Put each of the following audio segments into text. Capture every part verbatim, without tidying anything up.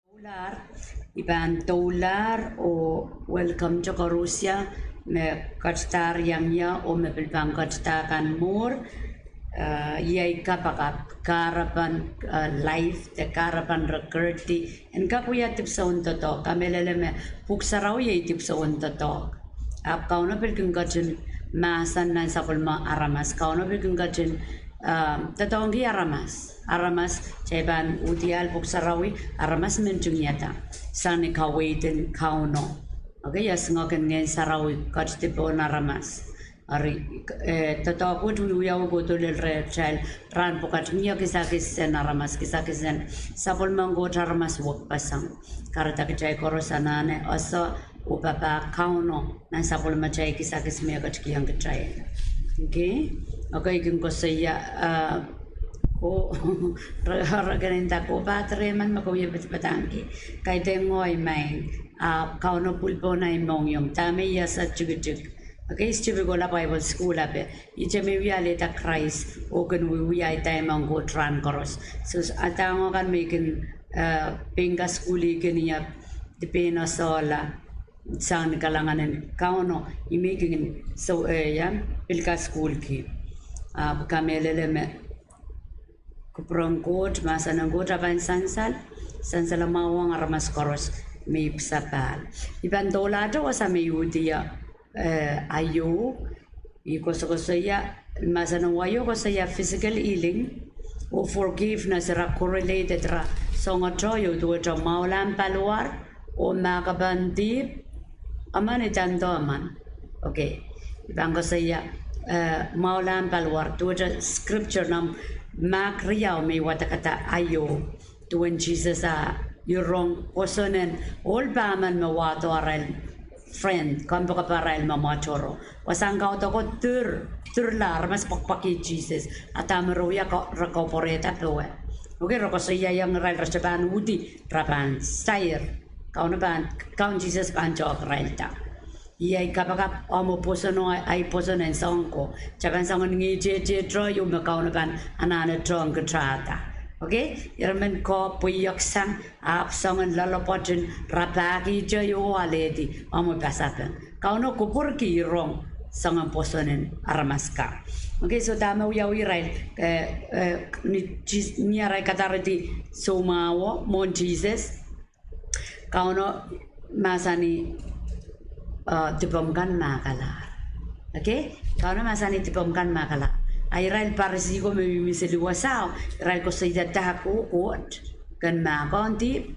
Doulahr, I pahn doulahr oh welcome-te koaros me ketidahr iang ie oh me pil pahn ketidah kan mwuhr. Eh, iei kapakap, kahrepen, eh, live, de kahrepen record, en kak wia dipwisoun doadoahk. Kamehlele me Pwuhk Sarawi iei dipwisoun doadoahk. Ahpw Kauno pil kin ketin mahsen nan sapwellime aramas. Kauno pil kin ketin, ah, doadoahngki aramas. Aramas, kitail pahn uhdiahl Pwuhk Sarawi, aramas men ntingihada sang ni kaweid en Kauno. Okay, ia singek en Ngehn Sarawi ketidi pohn aramas. Eri, eh, doadoahk wet wiewiawi kohdo lel rehtail rahn pwukat, mie kisakis en aramas, kisakis en sapwellimen Koht aramas wekpeseng. Kahrehda kitail koaros anahne ese oh papah Kauno nan sapwellimatail kisakis me e ketikihong kitail. Okay? Okay, I kin koasoia, ah, ko, re, re kin nda ko pahn rehmwail me ke wie padapadahngki. Kaidehn ngehi maing, ah, Kauno pwil pohn ahi mohngiong, dahme I ese tikitik. Okay, I still kohla Bible school ape. Ihte me I wia alehda Krais oh kin wiewia ahi time ong Koht rahn koaros. So, ah, dahme kan me I kin, eh, pein kasukuhlih kin, I ahpw dipen esehla sang ni kalahngan en Kauno, I men kin, so, eh, ia, pil kasukuhlki. Ahpw kamehlele me kupwuren Koht, mahsen en Koht e pahn sansal, sansalamwahu ong aramas koaros me ipwsapahl. I pahn doulahte wasa me I uhdi ie, eh, aio, I koasokoasoia, mahsen en aio koasoia physical healing oh forgiveness, ira correlated, ira soangohte ieu, duwehte mwahulahn paliwar oh mahkpen dihp, emen, I nda emen. Okay. I pahn koasoia, eh, mwahulahn paliwar, duwehte scripture nan Mark riau me I wadekada aio. Duwen Sises ah rong pwoson en ohl pahmen me wahdo arail friend, kompoakeparail me mwahtoro. Wasahn kaudoko dir, dirla aramas pwekpwekki Sises. A dahme re wia, re kapwurehda powe. Okay, re koasoiaiong irail rete pahn uhdi, re pahn sair. Kauno pahn, Kaun Sises pahn tehkirailda. Iei kapakap, ah, me pwosono, ahi pwoson en soang ko. Kitail pahn soangen ngehi tehtehte ieu me Kauno pahn anahne tehng kitada. Okay? Ira men ko pweiek sang, ahpw soangen loalopwoaten rapahkihte ieu oh alehdi, ah, me pasapeng. Kauno kupwurki rong soangen pwoson en aramas kan. Okay, so dahme wiawi irail, eh, eh, ni, ni arail kadaredi soumwahuo mwohn Sises, Kauno mahsanih, eh, dipomw kan mahkalahr. Okay? Kauno mahsanih dipomw kan mahkalahr. A irail Parisi ko me mihmi seli wasao, irail koasoia dah ko Koht kin mahkohng dihp.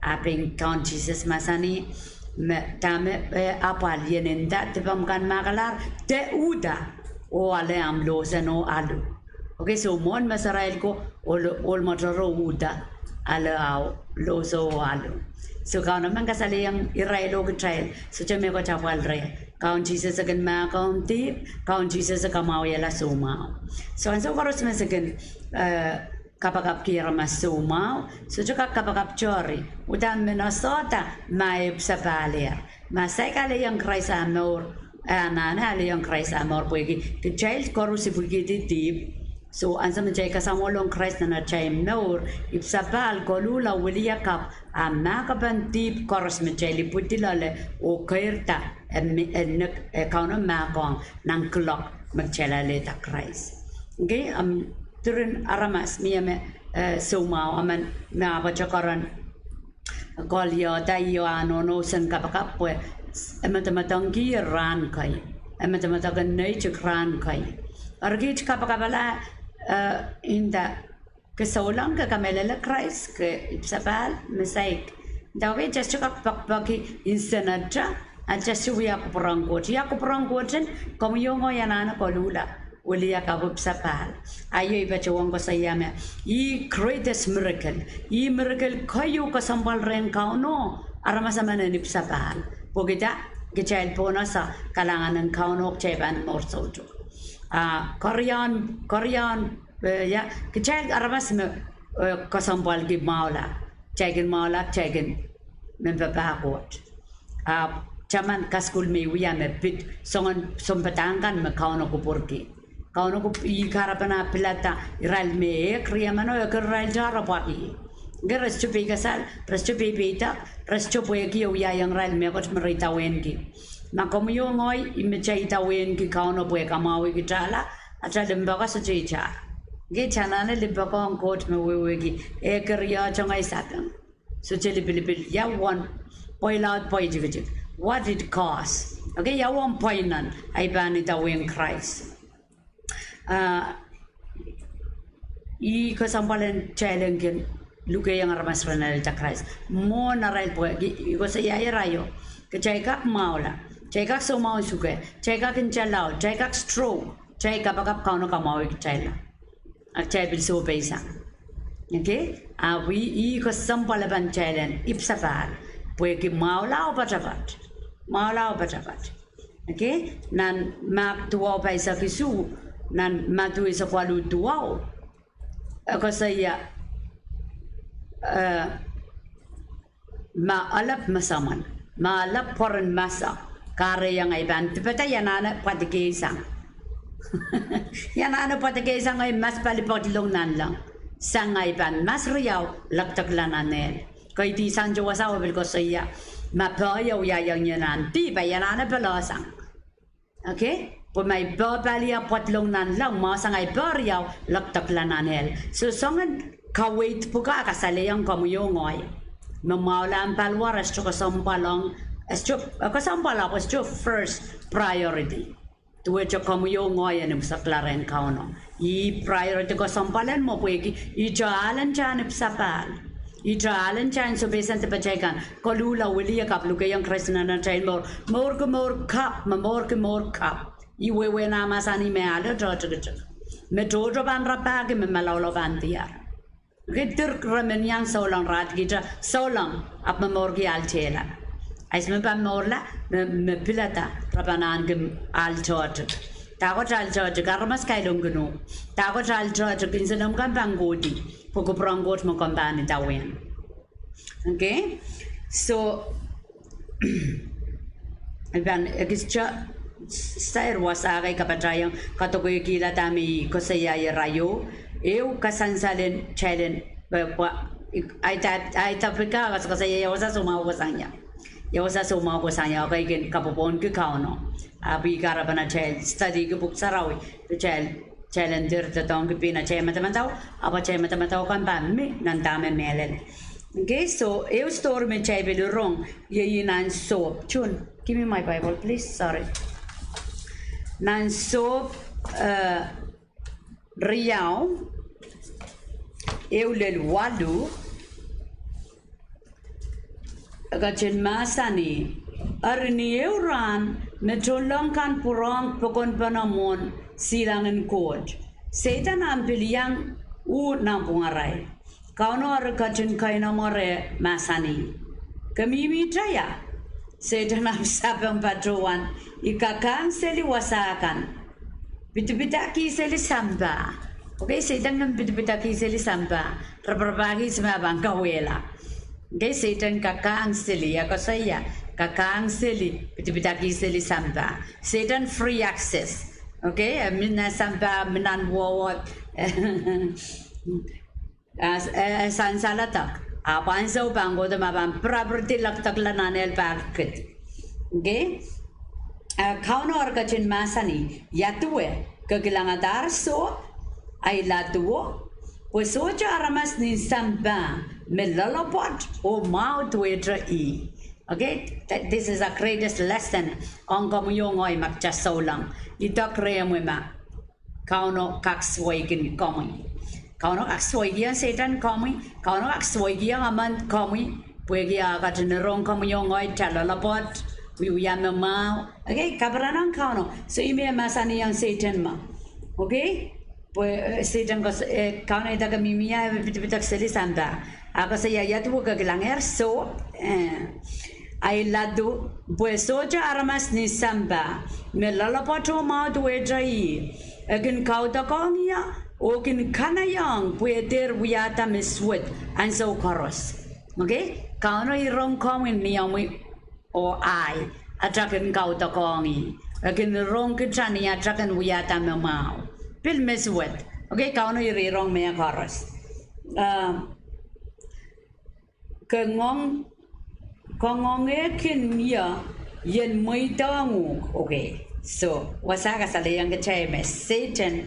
A pein Kaun Sises mahsanih me dahme, eh, apwal, I en nda dipomw kan mahkalahr, de uhda oh ale ahmw lohsen oh alu. Okay, so mwohn meserail ko, ohl, ohl mwahtoro uhda, ale ah lohso oh alu. So Kauno men kasalehiong irail oh kitail, sohte mehkot apwal reh. Kaun Sises e kin mahkohng dihp, Kaun Sises e kamwahwihala soumwahu. So ansou koaros me se kin, eh, kapakapki aramas soumwahu, sohte kak kapakap tohri. Uhdahn men asohda ma e ipwsapahlehr. Ma saik alehiong Krais ah mour, e anahne alehiong Krais ah mour pwehki kitail koaros ipwikihdi dihp. So ansou me kitail kasamwohng Krais nan atail mour, ipwsapahl koluhla wiliakapw, a mahkpen dihp koaros me kitail ipwidi loale oh keirda, e, e nek, e Kauno mahkohng nan kuloak me kitail alehda Krais. Okay, ahmw diren aramas mie me, eh, soumwahu, emen me ahpwete keren koliohda ih oh ah nohnou sen kapakap pwe e medemedekier rahn kei. E medemedekin neitik rahn kei. Eri kiht kapakapala, eh, nda ke souleng, ke kamehlele Krais, ke ipwsapahl, me saik. Nda okay, kitail sohte kak poakpoaki nsenete, a kitail sohte wia kupwuren Koht. Ia kupwuren Koht en, komwi oh ngehi anahne koluhla wiliakapw, ipwsapahl. Aio I patohwan koasoia me ih greatest miracle. Ih miracle keieu kesempwal rehn Kauno, aramas emen en ipwsapahl. Pwehki dah? Kitail pahn ese kalahngan en Kauno, kitail pahn mour soutuk. Ah, keriaun, keriaun, eh, ia, kitail aramas me, eh, kesempwalki mwahula. Kitail kin mwahula, kitail kin men papah Koht. Ahpw taman kasukuhl me I wia me pid soangen sounpadahk kan me Kauno kupwurki. Kauno kup-, ih kahrepen ah pilada irail me ehk riemeno, ehk irail, kitail rapwahki. Nge re sohte peikasal, re sohte peipeidek, re sohte pwehki e wiahiong irail mehkot me re idawehnki. Ma komwi oh ngehi, I men idawehnki Kauno pwe e kamwahwih kitailla, atail limpoak sohte itar. Nge anahne limpoak ong Koht me wehwehki, e keriato ngehi sapeng. Sohte lipilipil, ia uwen pweilaud pweitiktik. What it cost. Okay, ia uwen pweinen ei pahn idawehn Krais. Ah, ih kesempwal en kitail en kin lukehiong aramas ren alehda Krais. Mwohn arail pwe, I, I koasoiaier aio. Kitail kak mwahula. Kitail kak soumwahu suke. Kitail kak nta laud. Kitail kak stroke. Kitail kapakap Kauno kamwahwih kitailla. A kitail pil sohpeisang. Okay? Ahpw ih, ih kesempwal pahn kitail en ipwsapahl. Pwehki mwahula oh poatopoat. Mwahula oh poatopoat. Okay? Nan Mak duwau pahisek isuh, nan Madiu eisek waluh duwau, e koasoia, eh, ma ahlap mesamwen, ma ahlap pwoaren masa, kahrehiong ei pahn dipata, I anahne pwadikehsang. I anahne pwadikehsang ei mas pali poatlong nanleng. Sang ei pahn mas riau lekdekla nan ehl. Kaidehn sang tohn wasa e pil koasoia, ma poh e wiahiong ie nan dihp, I anahne poalohsang. Okay? Pwe ma I poh pali ah poatlong nanleng, mwahu sang ei poh riau lekdekla nan ehl. So soangen kaweid pwukat kasalehiong komwi oh ngehi me mwahula en paliwar e sohte kesempwal ong, e sohte, e kesempwal ahpw e sohte first priority. Duwehte komwi oh ngehi en ipwsekla rehn Kauno. Ih priority kesempwal en mwo pwehki ihte ahlen kitail en ipwsapahl. Ihte ahlen kitail en sohpeisang dipatail kan. Koluhla wiliakapw, lukehiong Krais nan atail mour. Mourki mour kapw, me mourki mour kapw. Ih wehwehn ah mahsanih me ale tohtohkitik. Me tohto pahn rapahki, me malaulau pahn diar. Okay, dir re men iang souleng, re ahneki ihte souleng, ahpw me mourki ahl tehla. Ahpw me pahn mourla, me, me pilada, re pahn ahneki ahl tohtohk. Dahkot ahl tohtohk, aramas kailongkin uhk. Dahkot ahl tohtohk, nsenamw kan pahn kohdi, pwe kupwuren Koht me komw pahn idawehn. Okay? So, I pahn ekiste sair wasa kei kapatahiong, kadokeikihla dahme I koasoiaier aio, ehu kasansalen kitail en, pwe, pwe, I, I, I, I tapika kas, koasoia ia wasa soumwahu kohsang ie. Ia wasa soumwahu kohsang ie, okay, I kin kapwopwohnki Kauno. Ahpw I kahrepen atail studyki pwuhk sarawi, kitail, kitail en dir doadoahngki pein atail madamadau, ahpw atail madamadau kan pahn mi nan dahme mehlel. Okay, so, ehu story me kitail pil rong, iei nan Sohp. June, give me my Bible, please. Sorry. Nan Sohp, eh, riau, ehu lel waluh, e ketin mahsanih, eri ni ehu rahn, me tohnleng kan pwurehng pokonpene mwohn silangin Koht. Sehdan ahpw pil iang uh nanpwungarail. Kauno eri ketin keinemwe reh, mahsanih, ke mihmihte ia? Sehdan ahpw sapeng patohwan, I kakahng seli wasa kan. Pidipidaki seli sampah. Okay, Sehdan kin pidipidaki seli sampah. Raparapahki me e pahn kawehla. Okay, Sehdan kakahng seli, e koasoia, kakahng seli, pidipidaki seli sampah. Sehdan free access. Okay, e mih nan sampah, mih nan wohwohd. Ah, eh, sansaladahk. Ahpw ansou pahn kohdo me pahn pirapiridi lekdekla nan ehl pahn kid. Okay? Ah, Kauno eri ketin mahsanih, ia duwe, ke kilangadahr soh, ahi laduo, pwe sohte aramas nin sampah me loalopwoat oh mwahu duwehte ih. Okay? That, this is a greatest lesson ong komwi oh ngehi ma kitail souleng. Idek rehmwi ma Kauno kak soaikin komwi. Kauno kak soaikiong Sehdan komwi. Kauno kak soaikiong emen komwi. Pwehki e ketin rong komwi oh ngehi kitail loalopwoat, wiewia me mwahu. Okay, kaperen ong Kauno. So ih me mahsanihong Sehdan ma. Okay? Pwe, eh, Sehdan koas, eh, Kauno idek e mihmi ia, e pidipidek seli sampah. E koasoia ia duwe ke kilangehr soh, eh, ahi ladu, pwe sohte aramas nin sampah me loalopwoat oh mwahu duwehte ih. E kin kaudokiong ie, oh kin kanaieng pwe e dehr wiahda me suwed ansou koaros. Okay? Kauno rong komwi ni omwi oh ahi, atail kin kaudokiong ih. E kin rong kitail ni atail kin wiahda me mwahu. Pil me suwed. Okay, Kauno rong mehkoaros. Ah, Ke ngoang, ke ngoangehkin ie ien mweidohng uhk. Okay. So, wasa kasalehiong kitail me Sehdan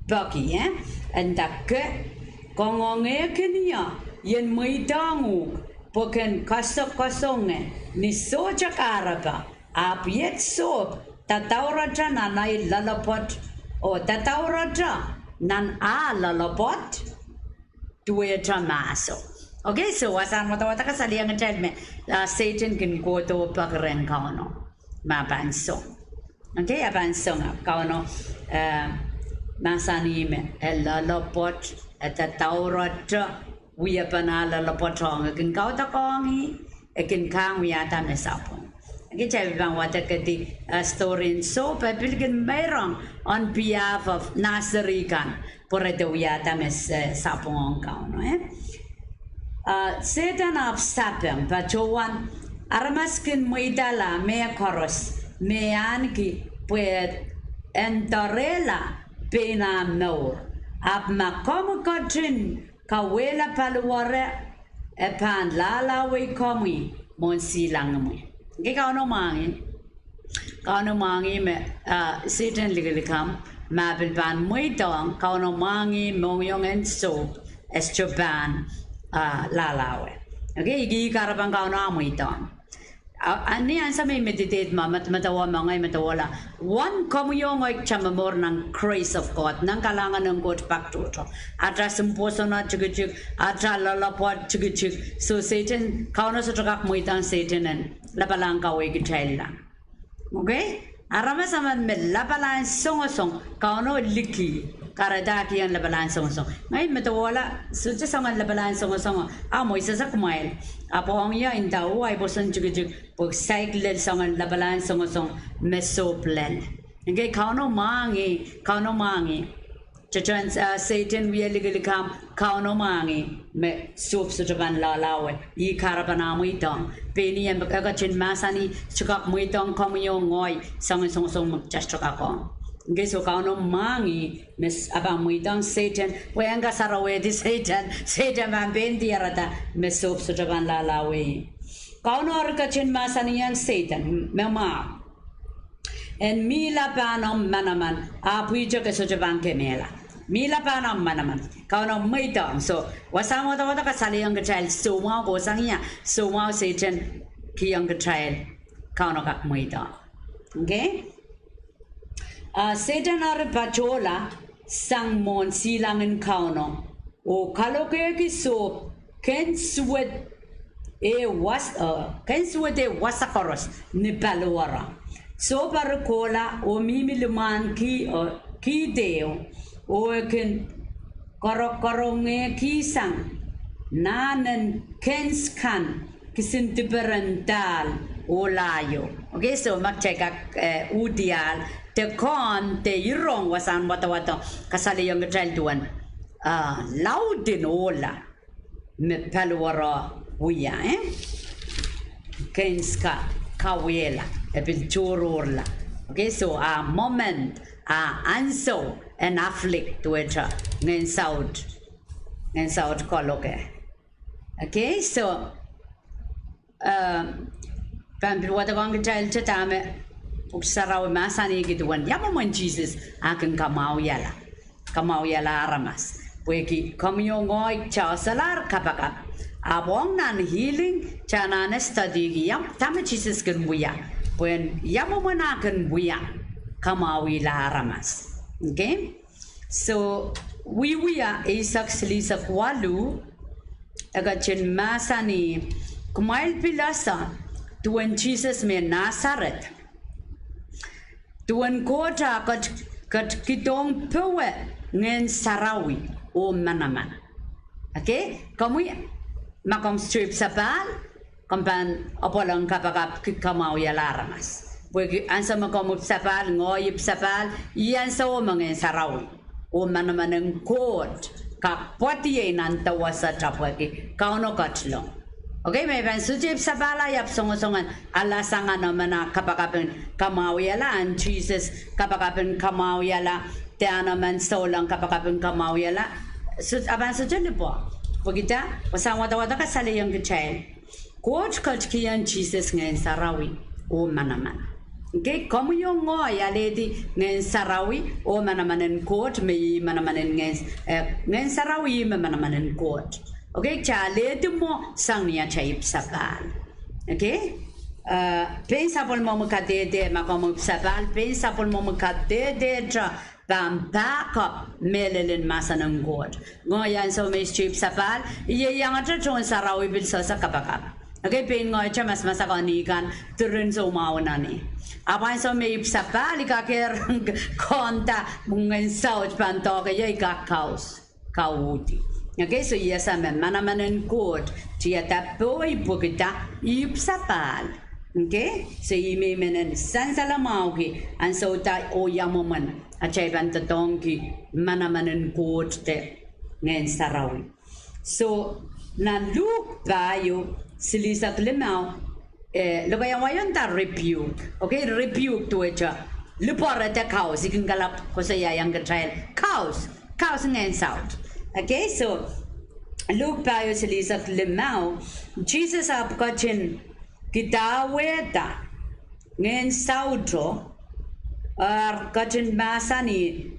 peki, eh? Nda ke, ke ngoangehkin ie ien mweidohng uhk, pwe ken kasokasonge ni sohte kahrepe, ahpw iet sohp dadaurete nan ei loalopwoat, oh dadaurete nan ah loalopwoat, duwehte mahso. Okay, so wasahn wadawad kasalehiong kitail me, ah, Sehdan kin kohdo peki rehn Kauno. Ma pahn song. Okay, a pahn song ahpw Kauno, eh, mahsanih me e loalopwoat, e dadaurete, wiepen ah loalopwoat ong, e kin kaudokiong ih, e kin kahng wiahda me sapwung. Okay, kitail pahn wadek di, eh, story en sohp, e pil kin meirong on behalf of nah seri kan, pwe re de wiahda me, eh, sapwung ong Kauno, eh. Ah, Sehdan ahpw sapeng, patohwan, aramas kin mweidala mehkoaros me e ahneki pwe en doarehla pein ah mour. Ahpw ma komwi ketin kauwehla paliwere, e pahn lahlahwei komwi mwohn silangimwi. Okay, Kauno mwahngih. Kauno mwahngih me, ah, Sehdan likilikamw, ma pil pahn mweidohng, Kauno mwahngih mohngiong en sohp, e sohte pahn, ah, lahlahwe. Okay, ih kahrepen Kauno ah mweidohng. Ah, ni ansou me I meditate ma, mad-, medemedewe ma ngehi medemedewe la, wen komwi oh ngehi kita momour nan grace of God, nan kalahngan en Koht pak tohto. Ata symposium tikitik, ata loalopwoat tikitik. So Sehdan, Kauno sohte kak mweidohng Sehdan en lapalahn kaweid kitail la. Okay? Aramas emen me lapalahn songosong, Kauno liki, kahrehda kihong lapalahn songosong. Ngehi medewe la, sohte soangen lapalahn songosong, ah, mweisese kumwail. Ahpw ong ie nda oh ahi pwoson tikitik, pwe saik lel soangen lapalahn songosong me sohp lel. Okay, Kauno mwahngih, Kauno mwahngih. Tohtohn, ah, Sehdan wie likilikamw, Kauno mwahngih me sohp sohte pahn lahlahwe, ih kahrepen ah mweidohng. Pein ih e ketin mahsanih, sohte kak mweidohng komwi oh ngehi soangen songosong me kita sohte kak ong. Okay, so Kauno mwahngih me s-, ah pahn mweidohng Sehdan, pwe en kasarawehdi Sehdan, Sehdan pahn pein diarada me sohp sohte pahn lahlahwe. Kauno eri ketin mahsanihong Sehdan, me mwahu, en mihla pahn omw manaman, ahpw ihte ke sohte pahn kemehla. Mihla pahn omw manaman. Kauno mweidohng. So, wasahn wadawad kasalehiong kitail soumwahu kohsang ie, soumwahu Sehdan kihong kitail, Kauno kak mweidohng. Okay? Ah, Sehdan eri patohla sang mwohn silangin Kauno, oh kalokehki sohp, kensuwed eh was-, eh, kensuwed eh wasa koaros ni paliwere. Sohp eri kohla oh mihmi limwahn ki-, eh, kihd ehu, oh e kin korokorongehkihsang nahnen kens kan kisin diperen dahl oh laio. Okay, so ma kitail kak, eh, uhdiahl, de komw de I rong wasahn wadawad kasalehiong kitail duwen, ah, lauden ohla me paliwere wia, eh? Kens ka-, kauwehla, e pil tohrohrla. Okay, so ah moment, ah ansou en afflict duwehte ngehn saut, ngehn saut kaloke. Okay, so, eh, pahn pil wadekohng kitail te dahme Pwuhk Sarawi mahsanihki duwen ia mwomwen Sises ah kin kamwahwihala, kamwahwihala aramas. Pwehki komwi oh ngehi kita solahr kapakap, ahpw ong nan healing kita anahne studyki ia, dahme Sises kin wia, pwehn ia mwomwen ah kin wia, kamwahwihla aramas. Okay? So, Wiewia eisek silihsek waluh, e ketin mahsanih, kumwail pil ese duwen Sises mehn Nasaret, duwen Koht ah ket-, ketikihdohng powe Ngehn Sarawi oh manaman. Okay? Komwi, ma komw sohte ipwsapahl, komw pahn apwalong kapakap ki kamwahwihala aramas. Pwehki ansou me komw ipwsapahl, ngehi ipwsapahl, ih ansou me Ngehn Sarawi oh manaman en Koht kak pwoadiei nan dewese tapweki Kauno ketilong. Okay, me pahn sohte ipwsapahla ia pwsongosong en alasang emen ah kapakap en kamwahwihala, ahn Sises kapakap en kamwahwihala, de ahn emen souleng kapakap en kamwahwihala, soh-, a pahn sohte lipwa. Pwehki dah? Wasahn wadawad kasalehiong kitail Koht ketikihong Sises Ngehn Sarawi oh manaman. Okay, komwi oh ngehi alehdi Ngehn Sarawi oh manaman en Koht, me ih manaman en Ngehn, eh, Ngehn Sarawi ih me manaman en Koht. Okay, kitail alehdi mwo sang ni atail ipwsapahl. Okay? Eh, pein sapwellimomwi kadehde, ma komwi ipwsapahl, pein sapwellimomwi kadehdehte pahn pahkop mehlel en mahsen en Koht. Ngehi ansou me I sohte ipwsapahl, I ieiangete tohn sarawi pil sehse kapakap. Okay, pein ngehite masamasakni kan diren soumwahu nan ih. Ahpw ansou me I ipwsapahl, I kakehr konda Ngehn Saut pahn doahke ie, I kak kaus, kauhdi. Okay, so I ese me manaman en Koht tiada pohi pwehki dah? Ipwsapahl. Okay, so I men men en sansalamwahki ansou da oh ia mwomwen atail pahn doadoahngki manaman en Koht de Ngehn Sarawi. So, nan Luk pahieu, silihsek limau, eh, lokaiahn wai ong dah rebuke. Okay, rebuke duwehte lipwoare de kaus, I kin kalap koasoiaiong kitail kaus, kaus Ngehn Saut. Okay, so, Luk pahieu silihsek limau, Sises ahpw ketin kidawehda Ngehn Sauto, eri ketin mahsanih,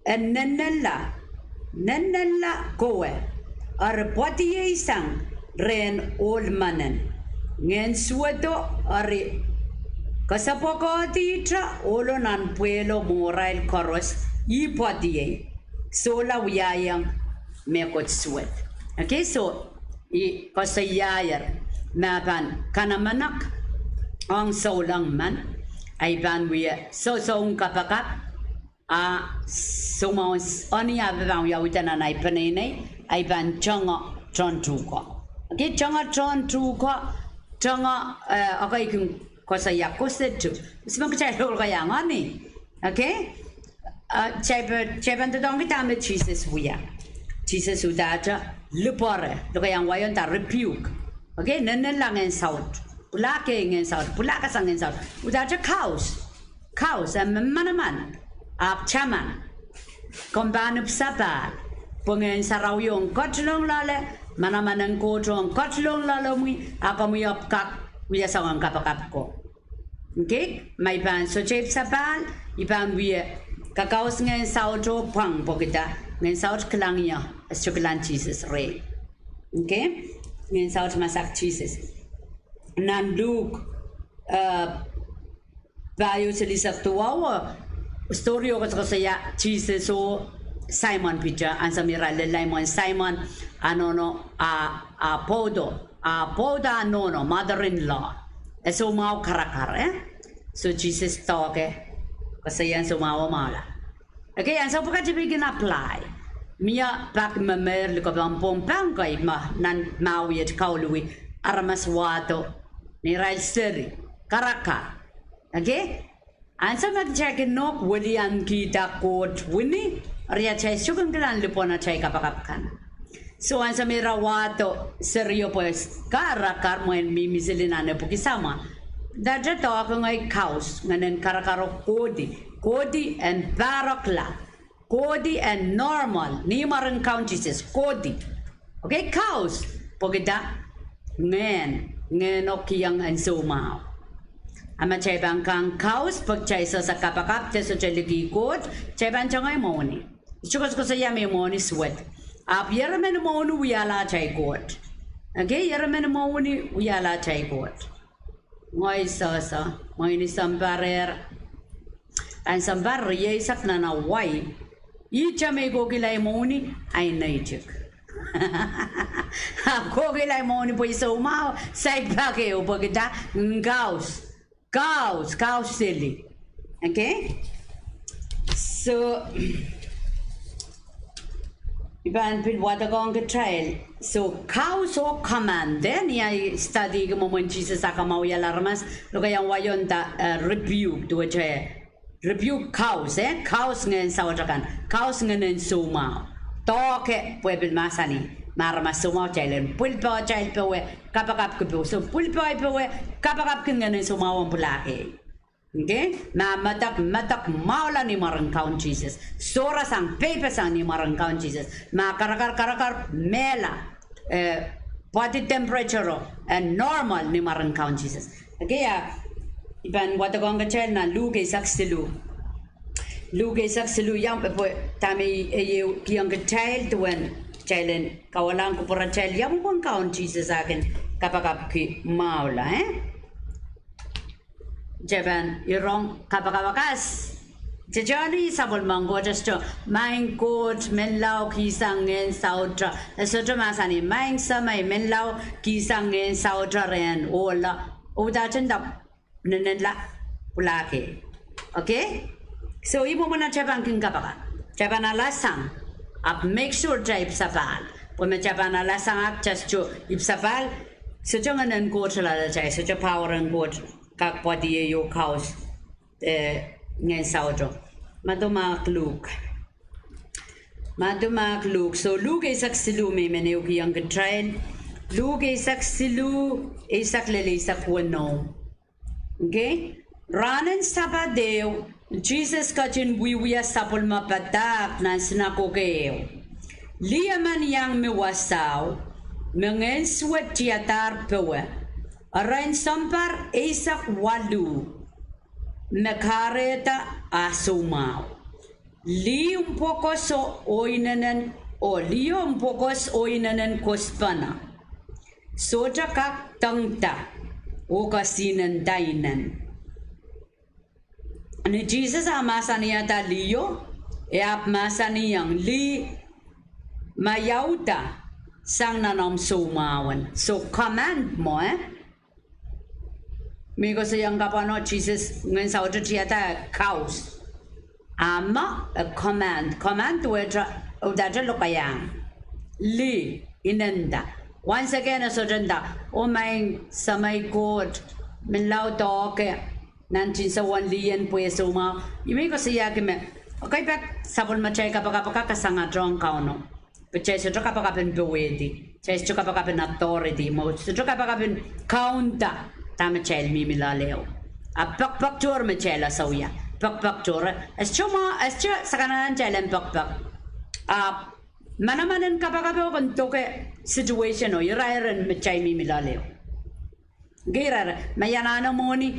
en nennenla, nennenla kowe, eri pwediei sang rehn ohl menet. Ngehn suwedo eri kesepwekediht ohlo nan pwehlo mwohrail koaros, ih pwediei. Sohla wiahiong mehkot suwed. Okay, so I koasoiaier me pahn kanamenek ong souleng men, ahi pahn wia sosoun kapakap, a soumwahu, soumwahu ni a pahn wiawihda nan ahi peneinei, ahi pahn tongo tohn tuhko. Okay, tongo tohn tuhko, tongo, eh, okay, I kin koasoia koasoia tu. Ih me kitail lokolokaiahng ni. Okay? Eh, kitail pahn, kitail pahn doadoahngki dahme Sises wia. Sises uhdahte lipwoare, lokaiahn wai ong dah rebuke. Okay, nennenla Ngehn Saut. Pwulahkei Ngehn Saut, pwulahkasang Ngehn Saut. Uhdahte kaus. Kaus, eh, manaman. Ahpw taman, komw pahn ipwsapahl, pwe Ngehn Sarawi ong ketilong loale, manaman en Koht ong ketilong loalemwi, a komwi ahpw kak wia soangen kapakap ko. Okay, ma I pahn sohte ipwsapahl, I pahn wie kakaus Ngehn Sauto pwang pwehki dah? Ngehn Saut kilang ie, e sohte kilang Sises rehi. Okay, Ngehn Saut masak Sises. Nan Luk, eh, pahieu silihsek duwau, story o koasokoasoia Sises oh Saimon Piter, ansou me ira lel imwen Saimon, a nohno, a, a pwoudo, a pwoudo a nohno, mother-in-law, e soumwahu karakar, eh? So Sises doahke, koasoia soumwahu mwahuala. Okay, ansou pwukat I pil kin apply. Mie pak me meir likopong pwong pahn kei me nan mahweniet kauluwi aramas wahdo, neirail seri, karakar. Okay? Ansou me kitail kin nohk weliankihda Koht wini, eri atail sohte kin kilang lipwen atail kapakap kan. So ansou me ira wahdo serio pwe karakar mwein mihmi sili nan epwiki samwa, dahte doahke ngehi kaus, ngehnen karakaro kohdi, kohdi en pahrokla, kohdi en normal, ni mwaren Kaun Sises, kohdi. Okay, kaus, pwehki dah? Ngehn, Ngehno kihong en soumwahu. A ma kitail pahn kang kaus pwe kitail sehse kapakap de sohte likih Koht, kitail pahn tengei mwohni. Sohte koasokoasoia me mwohni suwed. Ahpw ieremen mwohni wiahla atail Koht. Okay, ieremen mwohni wiahla atail Koht. Ngehi sehse, mwein I sounparehr, en sounpar rieisek nan Hawaii, ihte me I kohkihla ahi mwohni, ahi neitik. Ahpw kohkihla ahi mwohni pwe I soumwahu, saik pak ehu pwehki dah? Kaus. Kaus, kaus seli. Okay? So, I pahn pil wadekohng kitail. So, kaus oh command, eh, ni ahi studyki mwomwen Sises a kamwahwihala aramas, lokaiahn wai ong dah, eh, rebuke, duwehte rebuke kaus, eh, kaus ngehn saut akan, kaus ngehnen soumwahu. Doahke pwe pil mahsanih, ma aramas soumwahu kitail en pwilpoh atail powe, kapakapki powe. So pwilpoh ei powe, kapakapki ngehnen soumwahu en pwulahkei. Okay? Ma medek, medek mwahula ni mwaren Kaun Sises. Sohrasang, peipesang ni mwaren Kaun Sises. Ma karakar, karakar mehla, eh, body temperature o, eh, normal ni mwaren Kaun Sises. Okay, a, I pahn wadekohng kitail nan Luk eisek siluh. Luk eisek siluh, iang pwe, pwe dahme I, I, I kihong kitail duwen kitail en kawahlahng kupwuratail, ia mwomwen Kaun Sises eh kin kapakapki mwahula, eh? Kitail pahn rong kapakapakas. Kitail tohn sapwellimen Koht, e sohte, Maing Koht, menlau kihsang ngehn saut. E sohte mahsanih, Maing Semei, menlau kihsang ngehn saut rehn ohlo. Uhdahn nda, nenenla, pwulaki. Okay? So, ih mwomwen atail pahn kin kapakap. Kitail pahn alasang. Ahpw make sure kitail ipwsapahl. Pwe ma kitail pahn alasang ahpw kitail sohte ipwsapahl, sohte ngehnen Koht loalatail, sohte power en Koht kak pwoadiei oh kaus, eh, ngehn sauto. Mado mahk Luk. Mado mahk Luk. So, Luk eisek siluh me I men ehukihong kitail. Luk eisek siluh, eisek lel eisek weneu. Okay? Rahnen Sapad ehu, Sises ketin wiewia sapwellime padahk nan sinakoke ehu. Lih emen iang mi wasao, me ngehn suwed tiadahr powe. Erein sounpar eisek waluh me kahrehda ah soumwahu. Lih mpwokos oh inenen, oh liho mpwokos oh inenen kosipene. Sohte kak dengda oh kesihnenda inen. Ni Sises ah mahsanihada liho, e ahpw mahsanihong lih, maiauda sang nan omw soumwahu. So command mwo, eh? Me koasoiong kapwano Sises ngehn sauto tiada kaus. A mwo, e command. Command wet, e uhdahte lokaiahng. Lih, inenda. Once again, e sohte nda, Oh Maing Semei Koht, menlau doahke nan tinsouwen lih en pwe e soumwahu. Ih me I koasoiahki me, okay, pak sapwellimatail kapakap ka kasangatohng Kauno. Pwe kitail sohte kapakap en powehdi. Kitail sohte kapakap en authority. Mwo sohte kapakap en kaunda dahme kitail mihmi loale ehu. A pekpek tohr me kitail ese wia. Pekpek tohr. E sohte mwo, e sohte sakanakan kitail en pekpek. A manaman en kapakap o kin doke situation o irair en me kitail mihmi loale ehu. Ngehi irair, ma I anahne mwohni,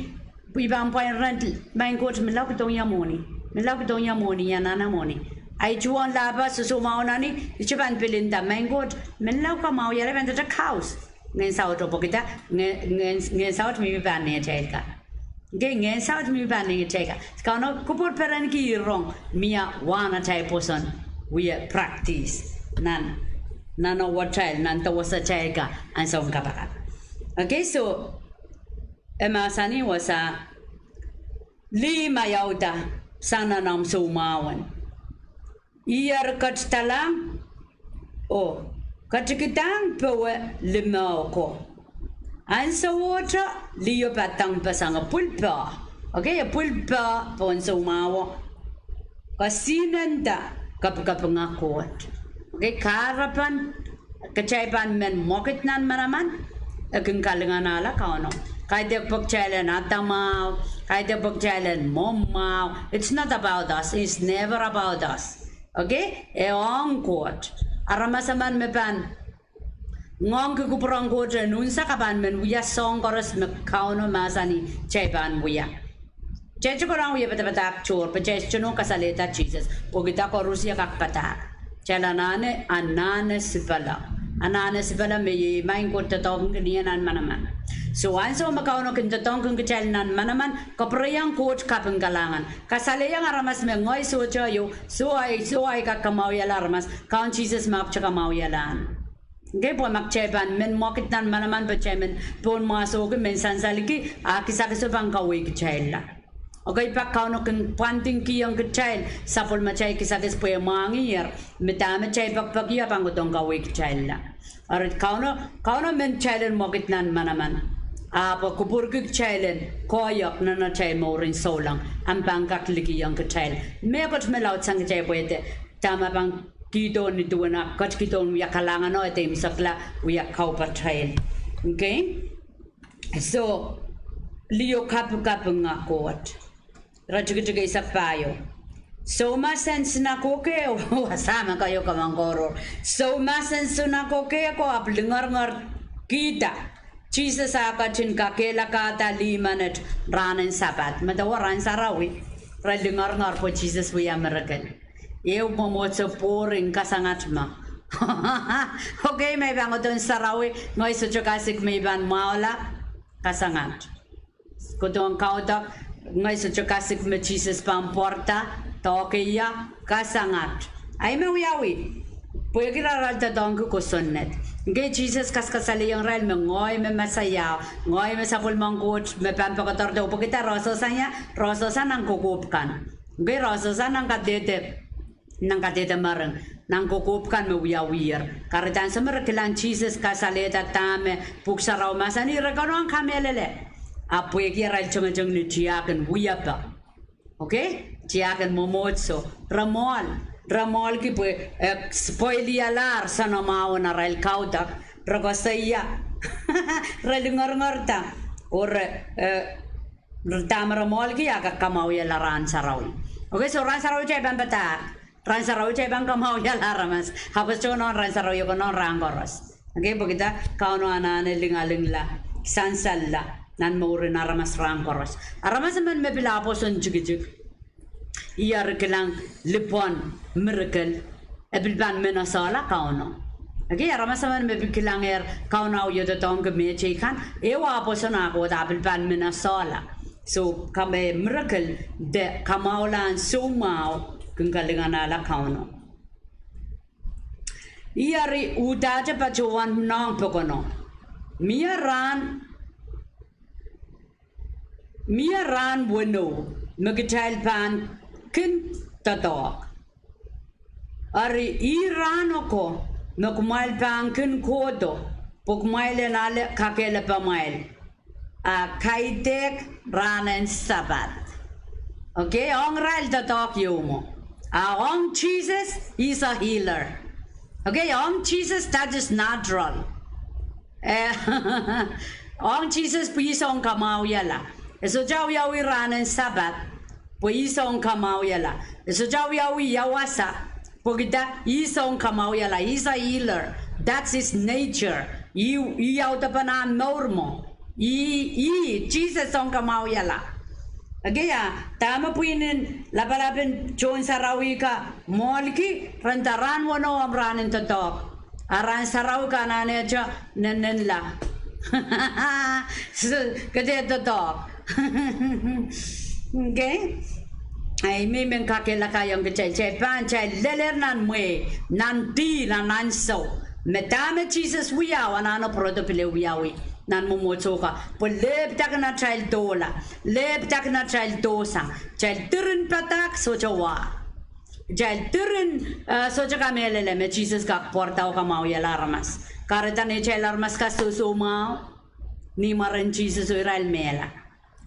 pwe I pahn pwain rent, Maing Koht, menlau kihdohng ie mwohni. Menlau kihdohng ie mwohni, I anahne mwohni. Ahi tuhwong lahpo sosoumwahu nan ih, I sohte pahn pil nda, Maing Koht, menlau kamwahuiala, I pahn ndahte kaus. Ngehn sauto pwekida, ngehn, ngehn, ngehn saut mihmi pahn neitail ka. Ngehi ngehn saut mihmi pahn neitail ka. Kauno kupwur perenki rong, mie wahn atail pwoson, wie practice. Nan, nan ewetail, nan dewesatail ka, ansoun kapakap. Okay, so, e mahsanih wasa, lih maiauda sang nan omw soumwahu. Ier ketidalahng, oh, ketikidahng powe limeo ko. Ansowohte liho padengpeseng, e pwil poh. Okay, e pwil poh pohn soumwahu. Kesihnenda kapikapinga Koht. Okay, kahrepen kitail pahn men mwekid nan manaman, e kin kalinganahla Kauno. Kaidehk pwe kitail en adamwahu, kaidehk pwe kitail en mwomwahu. It's not about us. It's never about us. Okay? E ong Koht. Aramas emen me pahn ngoangki kupwuren Koht en unsek a pahn men wia soahng koaros me Kauno mahsanih kitail pahn wia. Kitail sohte kak wia padapadahk tohr, pwe kitail sohte nohn kasalehda Sises, pwehki dah koaros e kak padahk. Kitail anahne, anahne sipala. Anahne sipala me iei Maing Koht doadoahngki ie nan manaman. So ansou me Kauno kin doadoahngki kitail nan manaman, kapwureiong Koht kaping kalahngan. Kasalehiong aramas me ngehi sohte ieu, soh ahi, soh ahi kak kamwahuiala aramas, Kaun Sises me ahpwte kamwahuialahn. Okay, pwe ma kitail pahn men mwekid nan manaman pwe kitail men pohnmwahsohki, men sansalki, a kisakiso pahn kaweikitailla. Okay, pak Kauno kin pwandingkihong kitail sapwellimatail kisakis pwe e mwahngiher, me dahme kitail pekpeki e pahn kohdohng kaweikitailla. Eri Kauno, Kauno men kitail en mwekid nan manaman. Ahpw e kupwurki kitail en koahiek nan atail mouren souleng, a pahn kak likihong kitail mehkot me laudsang kitail pwehde, dahme pahn kihdo ni duwen a ketikihdo wia kalahngan o e dehr imwisekla wia kaupatail. Okay? So, liho kapikapinga Koht. Iretikitik eisek pahieu. Soumas en sinakoke, wasa me keieu kamangkohrohr. Soumas en sinakoke ko ahpw lingeringerkihda Sises ah ketin kakehlakahda lih menet rahn en Sapad. Medewe rahn sarawi, re lingeringer pwe Sises wia miracle. Ehu mwomwohdiso boring, kasangat me. Okay, me I pahn kohdohn sarawi, ngehi sohte kasik me I pahn mwahula, kasangat. Kohdohn kaudok, ngehi sohte kasik me Sises pahn pwarada, doakeia, kasangat. Ahi me wiawi, pwehki irail doadoahngki kosonned. Ngehi Sises kaskasalehiong irail me ngehi me Mesaia, ngehi me sapwellimen Koht me pahn poakodoardo, pwehki re sehse ia, re sehse nan kokohp kan. Ngehi re sehse nan kadehde nan kadehde mering, nan kokohp kan me wiawiher. Kahrehda ansou me re kilang Sises kasalehda dahme Pwuhk Sarawi mahsanih, re konehng kamehlele. Ahpw pwehki irail tengeteng ni tiahk en wiepe. Okay? Tiahk en mwomwohdiso. Re mwohl. Re mwohlki pwe, eh, spoilialahr soanamwahu en arail kaudok. Re koasoia. Re lingeringerda. Oh re, eh, dahme re mwohlki ah kak kamwahwihala rahn sarawi. Okay, so rahn sarawi kitail pahn padahk. Rahn sarawi kitail pahn kamwahwihala aramas. Ahpw sohte konehng rahn sarawi, e konehng rahn koaros. Okay, pwehki Kauno anahne lingalingla, sansalla nan mouren aramas rahn koaros. Aramas emen me pil ah pwoson tikitik, ih eri kilang lipwen miracle, e pil pahn menesehla Kauno. Okay, aramas emen me pil kilangehr Kauno ah wie doadoahngki mehteikan, ehu ah pwoson ah kohda, ah pil pahn menesehla. So, kame miracle de kamwahulahn soumwahu kin kalinganahla Kauno. Ih eri uhdahte patohwan nohng pokono. Mie rahn, mie rahn weneu me kitail pahn kin doadoahk. Eri ih rahn oko me kumwail pahn kin kohdo, pwe kumwail en ale kakehlapamwail. Ah kaidehk rahn en Sapad. Okay, ong irail doadoahk ieu mwo. Ah ong Sises, he's a healer. Okay, ong Sises, that is natural. Eh, ong Sises pwe ih soun kamwahwihala. E sohte wiawi rahn en Sapad, pwe ih soun kamwahwihala. E sohte wiawi ia wasa, pwehki ih soun kamwahwihala, he's a healer. That's his nature. Ih, ih audepen ah mour mwo. Ih, ih, Sises soun kamwahwihala. Okay, ah dahme pwihn en lapalap en tohn sarawi ka mwohlki, re nda rahn weneu omw rahn en doadoahk. Ah rahn sarawi ka anahne te nennenla. So, ke dehr doadoahk. Okay? Ahi me I men kakehlakaiong kitail, kitail pahn, kitail lelehr nan mwehi, nan dih, nan ansou, me dahme Sises wiawi, anahne pwurodo pil wiawi nan mwomwohdiso ka, pwe lehpidakihn atail dohla, lehpidakihn atail dohsang, kitail diren padahk sohte wa. Kitail diren, eh, sohte kamehlele me Sises kak pwarada oh kamwahwihala aramas. Kahrehda neitail aramas ka sohsoumwahu ni mwaren Sises oh irail mehla.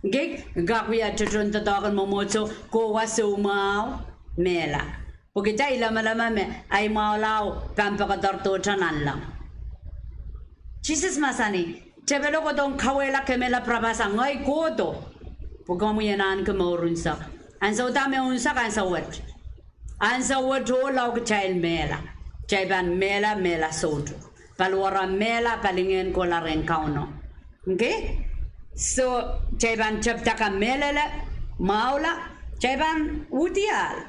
Okay, kak wia tohtohn doadoahk en mwomwohdiso, kohwa soumwahu, mehla. Pwehki I lamalam me ahi mwahula pahn poakodoardohte nanleng. Sises mahsanih, tepelo kohdohng kauwehla, kemehla, pirapahsang, ngehi kohdo, pwe komwi en ahneki mour unsek. Ansou da me unsek? Ansou wet. Ansou wet ohl lao kitail mehla. Kitail pahn mehla, mehla soutuk. Paliwar mehla, palingehn kohla rehn Kauno. Okay? So, kitail pahn tepda kamehlele, mwahula, kitail pahn uhdiahl.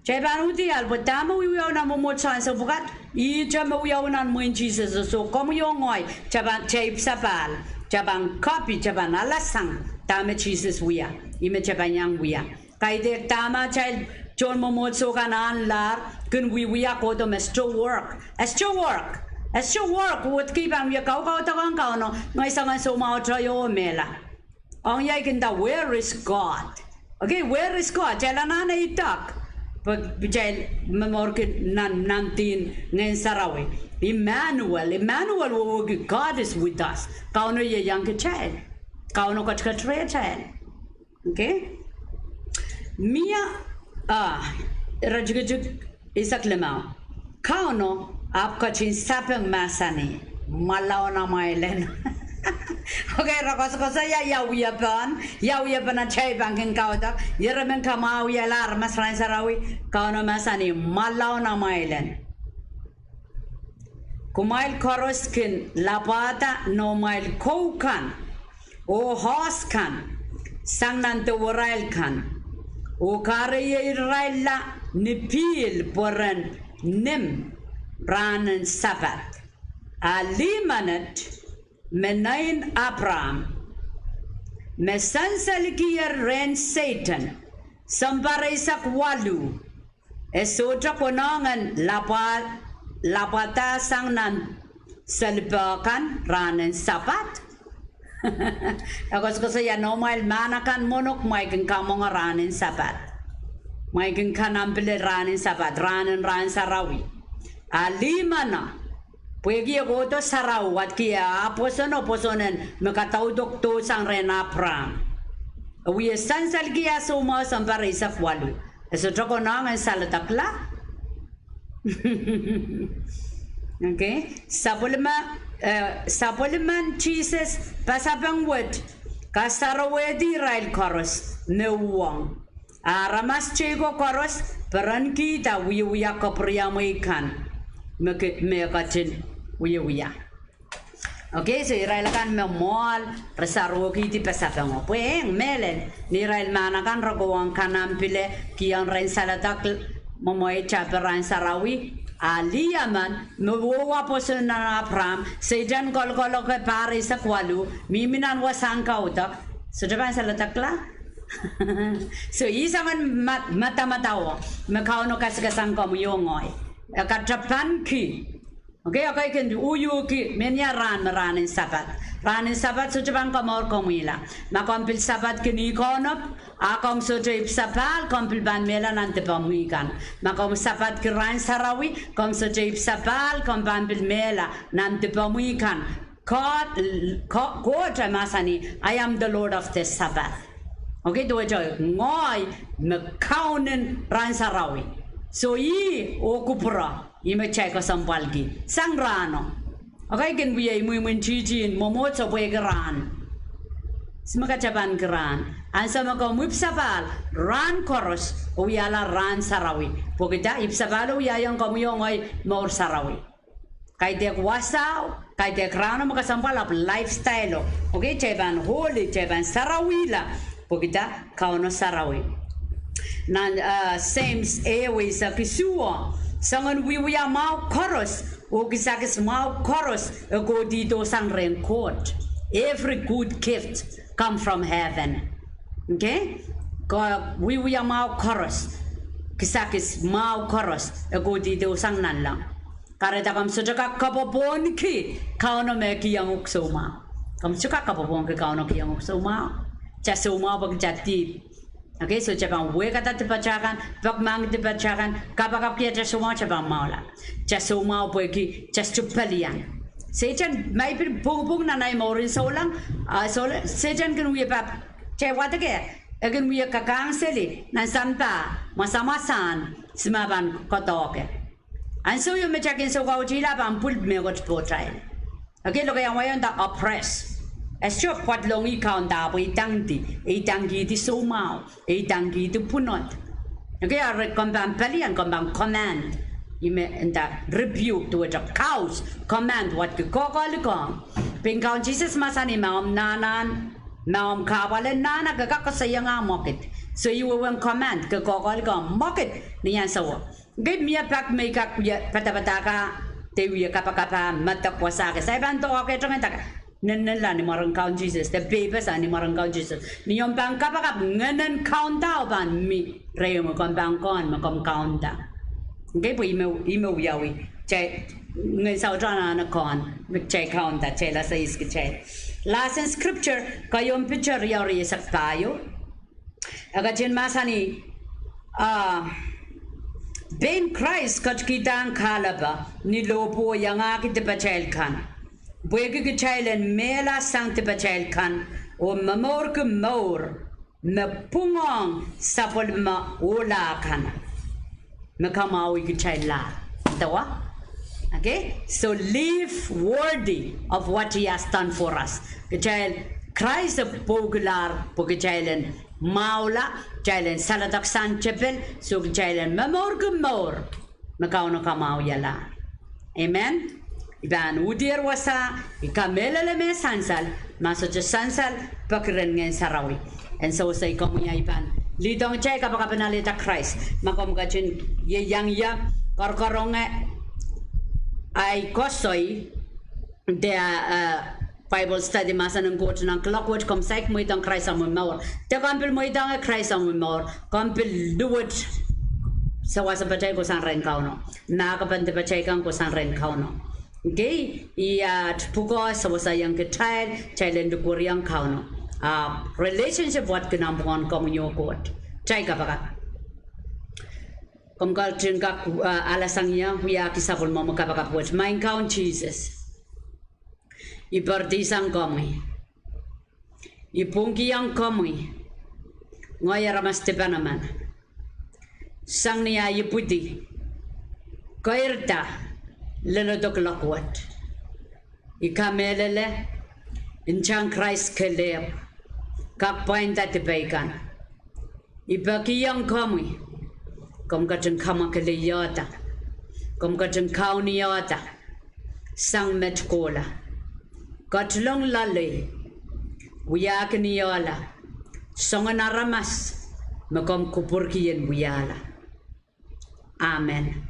Kitail pahn uhdiahl pwe dahme wiewiawi nan mwomwohdiso ansou pwukat, ihte me wiawi nan mwehin Sises. So komwi oh ngehi, kitail pahn, kitail sapahl, kitail pahn copy, kitail pahn alasang dahme Sises wia, ih me kitail pahn iang wia. Kaidehk dahme atail tohn mwomwohdiso kan ahnlahr, kin wiewia kohdo me sohte work. E sohte work. E sohte work, wet kei pahn wie kaukaudokiong Kauno, ngehi soangen soumwahuteio oh mehla. Ong ia I kin nda, where is God? Okay, where is God? Kitail anahne idek, pwe kitail momourki nan, nan dihn Ngehn Sarawi. Emmanuel, Emmanuel wehwehki God is with us. Kauno ieiang kitail. Kauno ketiket rehtail. Okay? Mie, ah, iretikitik eisek limau. Kauno ahpw ketin sapeng, mahsanih, mwalaun amwail en Okay, re koasokoasoia ia wiepen, ia wiepen atail pahn kin kaudok, ire men kamwahwihala aramas rahn sarawi, Kauno mahsanih, mwalaun amwail en. Kumwail koaros kin lapwahda noumwail kou kan, oh oahs kan, sang nan dewerail kan, oh kahreie irailla ni pihl pwe ren nim rahnen Sapad. A lih menet, me nein Apraam, me sansalekier rehn Sehdan, sounpar eisek waluh, e sohte konehng en lapwa-, lapwahda sang nan selipe kan rahnen Sapad. E koasokoasoia noumwail mahn akan mwohn, kumwail kin kamwenge rahnen Sapad. Kumwail kin kanenpile rahnen Sapad, rahnen rahn sarawi. A lih menet, pwehki e kohdo sarawi, wadki e ah pwoson oh pwoson en me kadaudok dohsang rehn Apraam. E wie sansalki ah soumwahu sounpar eisek waluh. E sohte konehng en saledekla. Okay. Sapwellime, eh, sapwellimen Sises pasapeng wet kasarawehdi irail koaros me uhwong. A aramas teikan koaros perenkihda wiewia kapwuriamwei kan me ke-, me e ketin wiewia. Okay, so irail akan me mwoahl, re sarawkihdi pasapengo. Pwe eng mehlel, ni irail mahn akan re kohwong kanenpile, kihong rehn saledek mwemwei tape rahn sarawi, a lih emen, me wehwehki pwoson en Apraam, Sehdan kolokol, okay, pahr eisek waluh, mihmi nan wasahn kaudok, sohte pahn saledekla. So, ih soangen ma-, madamadau me Kauno kasikasang komwi oh ngehi. E katapanki. Okay, okay, kin uhwong ki, menia rahn me rahnen Sapad. Rahnen Sapad sohte pahn komour komwihla. Ma komw pil Sapad ki ni kohnop, a komw sohte ipwsapahl, komw pil pahn mehla nan dipomwi kan. Ma komw Sapad ki rahn sarawi, komw sohte ipwsapahl, komw pahn pil mehla nan dipomwi kan. Koht, Ko-, Koht e mahsanih, I am the Lord of the Sabbath. Okay, duwehte ngehi me Kaunen rahn sarawi. So ih oh kupwure, ih me kitail kesempwalki sang rahno. Okay, kin wie imwimwin tihti en mwomwohdiso pwehki rahn. Se me katapanki rahn. Ansou me komw ipwsapahl, rahn koaros e wiahla rahn sarawi. Pwehki dah? Ipwsapahl e wiahiong komwi oh ngehi mour sarawi. Kaidehk wasao, kaidehk rahno me kesempwal, ahpw lifestyle o. Okay, kitail pahn holy, kitail pahn sarawihla. Pwehki dah? Kauno sarawi. Nan, eh, James ehu eisek isuh, soangen wiewia mwahu koaros oh kisakis mwahu koaros e kohdihdo sang rehn Koht. Every good gift come from heaven. Okay? Ko wiewia mwahu koaros, kisakis mwahu koaros e kohdihdo sang nanleng. Kahrehda komw sohte kak kapwopwohnki Kauno me kihong uhk soumwahu. Komw sohte kak kapwopwohnki Kauno kihong uhk soumwahu. Kitail soumwahu pwehki kitail dihp. Okay, so kitail pahn wehkada dipatail kan, pekmahk dipatail kan, kapakapki atail soumwahu, kitail pahn mwahula. Kitail soumwahu pwehki kitail sohte pelian. Sehdan, ma e pil pwungpwung nan ei mouren souleng, ah, souleng, Sehdan kin wie pahn, kitail wadek, e kin wie kakahngseli nan sampah, mwasamwasahn, se ma pahn koadoahke. Ansou ieu me kitail kin soukautihla pahn pwil mehkot pohtail. Okay, lokaia wai e nda oppress. E sohte pwadlongih kaunda pwe e idangdi, e idangkihdi soumwahu, e idangkihdi pwunod. Okay, eri komw pahn pelian, komw pahn command. Ih me nda rebuke, duwehte kaus, command, wadki kohkohlikomw. Pwe Kaun Sises mahsanih ma omw nahnahn, ma omw kahpwal en nahna ke kak koasoiong mwekid. So ih wehwehn command, ke kohkohlikomw mwekid ni ansouo. Okay, mie pak me I kak wie padapadahk, de wie kapakap, medek wasa ke sai pahn doake tengedek. Nennenla ni mwaren Kaun Sises, de peipeseng ni mwaren Kaun Sises. Ni omw pahn kapakap, ngehnen kaunda o pahn mi rehmw, komw pahn kohn me komw kaunda. Okay, pwe ih me, ih me wiawi. Kitail, ngehn saut anahne kohn me kitail kaunda, kitail ese ihs kitail. Lesson scripture, Keieun Piter riau rieisek pahieu. E ketin mahsanih, ah, pein Krais ketikihda kahlepe ni lohpwuo iangahki dipatail kan, pwehki kitail en mehla sang dipatail kan oh momourki mour me pwungohng sapwellime ohla kan me kamwahwih kitailla. Dewa? Okay? So live worthy of what he has done for us. Kitail, Krais e pwoukilahr pwe kitail en mwahula, kitail en saledek sang tepel, so kitail en momourki mour me Kauno kamwahwialahr. Amen. I pahn uhdier wasa, I kamehlele me sansal, ma sohte sansal, peki rehn Ngehn Sarawi. En sewese komwi, I pahn leadong kitail kapakap en alehda Krais. Ma komw ketin ieiang ie, korokoronge ahi koasoi, de, eh, Bible study mahsen en Koht nan kuloak wet, komw saik mweidohng Krais omwi mour. De komw pil mweidohng Krais omwi mour, komw pil luwet sewese patail kohsang rehn Kauno. Mahkpen de patail kan kohsang rehn Kauno. Okay? Iet pwukoa seweseiong kitail, kitail en likwerihong Kauno. Ah, relationship wet kin omw pwukoa, komwi oh Koht. Kitail kapakap. Komw ketin kak, ah, alasang ie, wiahki sapwellimomwi kapakap wet. Maing Kaun Sises, I poaridi sang komwi. I pwungkihong komwi ngehi aramas dipan emen. Sang ni ahi ipwidi, keirda leledo kuloak wet. I kamehlele, ntahn Krais kelehpw kak pwainda dipei kan. I pekihong komwi, komw ketin kamwakelehda, komw ketin kaunihda sang met kohla. Ketilong loalei, wiahkin ie la, soangen aramas me komw kupwurki en wiahla. Amen.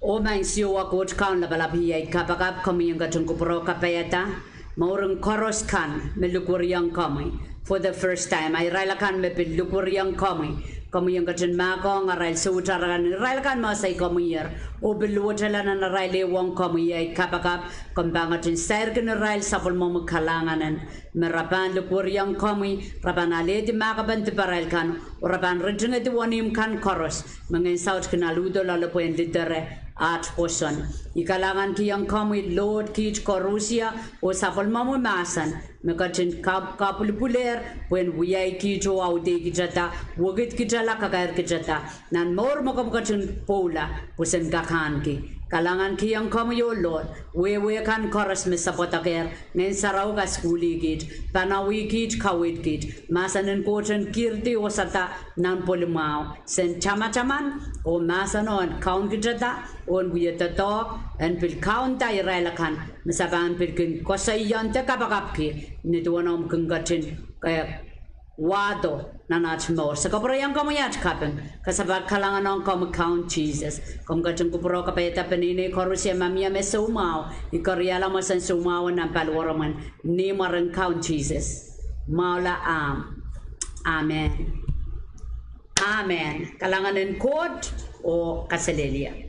Oh Maing Siohwa Koht Kaun lapalap, iei ahi kapakap, komwi en ketin kupwure kapaiada mouren koaros kan me likwerihong komwi for the first time. A irail akan me pil likwerihong komwi, komwi en ketin mahkohng arail soutarakan, irail akan me ese komwier oh pil luwetala nan arail ehuong komwi, iei ahi kapakap, komw pahn ketin sairkin irail sapwellimomwi kalahngan en me re pahn likwerihong komwi, re pahn alehdi mahkpen diparail kan, oh re pahn ritingedi wenihmw kan koaros me Ngehn Saut kin aluhdo loale pwehn lidere aht pwoson. I kalahngankihong komwi Lord kiht koarusie oh sapwellimomwi mahsen me ketin kap-, kapwilipwilehr pwehn wiahki kiht oh audehkihda, wekidkihda, kakairkihda nan mour me komw ketin pwoula pwoson kak ahneki. Kalahngankihong komwi oh Lord, wehwe kan koaros me sapwadakehr, Ngehn Sarawi kasukuhlih kiht, panawih kiht, kaweid kiht, mahsen en Koht en kihdi wosada nan pwelimwahu, sen tamataman oh mahseno en kaunkihda, oh en wia doadoahk, en pil kaunda irail akan me se pahn pil kin koasoiong de kapakapki, ni duwen omw kin ketin, eh, wahdo nan aht mour. Se kapwureiong komwi aht kaping, kasapahl kalahngan ong komwi Kaun Sises. Komw ketin kupwure kapaiada peneinei koarusie ma mie me soumwahu, I keriahla mwohn soumwahu nan paliwaromwen, ni mwaren Kaun Sises. Mwahula ahmw. Amen. Amen. Kalahngan en Koht oh kaselehlie.